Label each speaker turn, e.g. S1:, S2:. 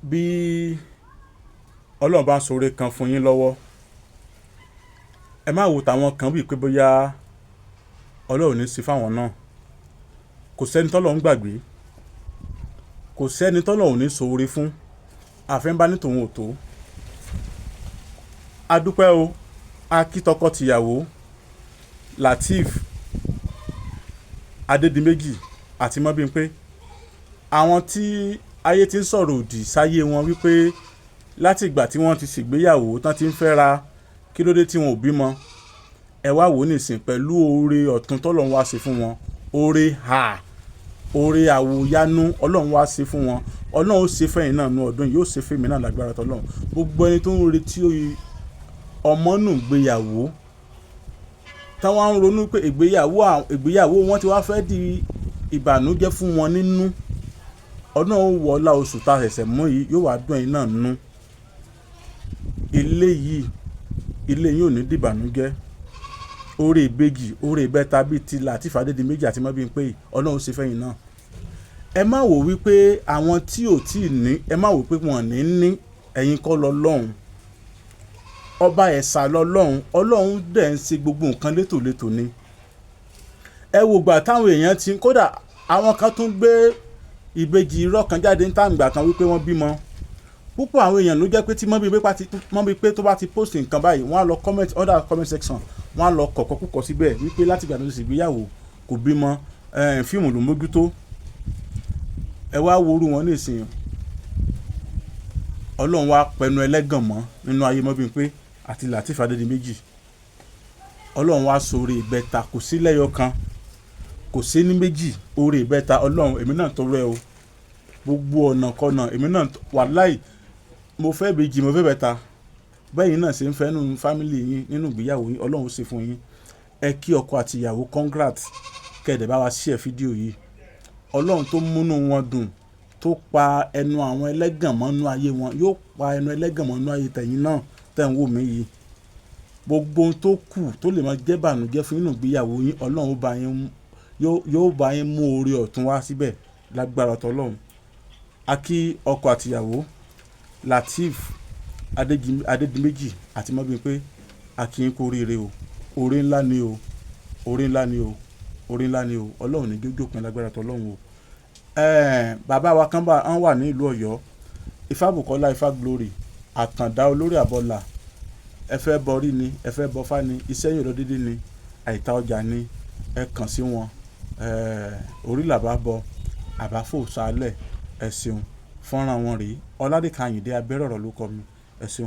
S1: Bí Ọlọ́run bá ń ṣoore kan fún yín lọ́wọ́, ẹ má wo tàwọn kan bíi pé bóyá Ọlọ́run ní í ṣe fáwọn náà. Kò sẹ́ni tọ́lọ́run gbàgbé, kò sẹ́ni tọ́lọ́run ní ṣoore fún, àfẹ́ ń bá ní tòun ò tó. A dúpẹ́ o, a kí tọkọ-tìyàwó Lateef Adédìméjì àti Mọ́bímpé, àwọn tí ayé ti ń sọ̀rọ̀ òdì sáyé wọn wípé láti ìgbà tí wọ́n ti ṣègbéyàwó tán ti ń fẹ́ra, kí ló dé tí wọn ò bímọ. Ẹ wá wò ó nìsín pẹ̀lú oore ọ̀tun tọ́lọ́run wá ṣe fún wọn, oore ha, oore àwòyanu Ọlọ́run wá ṣe fún wọn. Ọlọ́run ó ṣe fẹ́yìn náà nú ọdún yìí, yóò ṣe fẹ́mi náà lágbára tọ́lọ́run. Gbogbo ẹni tó ń retí ọmọ nù gbéyàwó, táwọn ń ronú pé ìgbéyàwó wọn ti wá fẹ́ di ìbànújẹ́ fún wọn nínú, Ọlọ́run ó wọ ọlá oṣù tá a ṣẹ̀ṣẹ̀ mú yìí, yóò wá dùn ẹ̀yin náà nú. Ilé yìí, ilé yìí ò ní dìbànújẹ́. Oore ìbejì, oore ìbẹta bíi ti Lateef Adédìméjì àti Mọ́bímpé yìí, Ọlọ́run ṣe fẹ́yìn náà. Ẹ má wò wípé àwọn tí ò tí ì ní, ẹ má wò pé wọ́n ní ní, ẹ̀yin kọ́ lọ́lọ́run. Ọba ẹ̀sà lọ́lọ́run, Ọlọ́run dẹ̀ ń ṣe gbogbo nǹkan létòlétò ni. Ẹ wo ìgbà táwọn èèyàn ti, kódà àwọn kan tún gbé ìbejì irọ́ kan jáde ní tàǹgbà kan wípé wọ́n bímọ. Púpọ̀ àwọn èèyàn ló jẹ́ pé tí Mọ́bímpé tó bá ti post nǹkan báyìí, wọ́n á lọ comment under comment section, wọ́n á lọ kọ̀kọ́ púpọ̀ síbẹ̀ wípé láti ìgbà tó ti ṣègbéyàwó kò bímọ, fíìmù ló mójútó. Ẹ wá wo orú wọn nísìnyí. Ọlọ́run wá pẹnu ẹlẹ́gàn mọ́ nínú ayé Mọ́bímpé àti Lateef Adédìméjì. Ọlọ́run wá sóore ìbẹta, kò sí lẹ́yọ kan, kò sí ní méjì, oore ìbẹta. Ọlọ́run, èmi náà tọrọ ẹ o. Gbogbo ọ̀nà kọ́nà èmi náà, wàláì, mo fẹ́ ìbejì, mo fẹ́ ìbẹta. Bẹ́yìn náà ṣe ń fẹ́ nínú family yín, nínú ìgbéyàwó yín, Ọlọ́run ṣe fún yín. Ẹ kí ọkọ àti ìyàwó, congrats, kẹ́ ẹ dẹ̀ bá wa share fídíò yìí. Ọlọ́run tó múnú wọn dùn, tó pa ẹnu àwọn ẹlẹ́gàn mọ́nú ayé wọn, yóò pa ẹnu ẹlẹ́gàn mọ́nú ayé tẹ̀yìn náà tẹ̀ ń wò mí yìí. Gbogbo ohun tó kù tó lè máa jẹ́ ìbànújẹ́ fún nínú ìgbéyàwó yín, Ọlọ́run ó bá yín, yóò bá yín mú oore ọ̀tun wá síbẹ̀ lágbára tọ́lọ́run. A kí ọkọ àti ìyàwó Lateef Adédìméjì àti Mọ́bímpé, a kí yín kú oríire o. Oore ńlá ni o, oore ńlá ni o, oore ńlá ni o. Ọlọ́run ní jójó pin lágbára tọ́lọ́run o. Bàbá wa kan bá wọ́n wà ní ìlú Ọ̀yọ́, Ifábùkọ́lá Ifá Glory, Àtàndá olórí àbọ̀là. Ẹ fẹ́ bọrí ni, ẹ fẹ́ bọfá ni, iṣẹ́ yóò lọ dédé ni, àìta ọjà ni, ẹ kàn sí wọn. Orí làbá bọ, àbá fò sálẹ̀, ẹ ṣeun. Fọ́nrán wọn rèé. Ọládèkà Àyìndé Abẹ́rẹ́ ọ̀rọ̀ ló kọ mi. Ẹ ṣeun.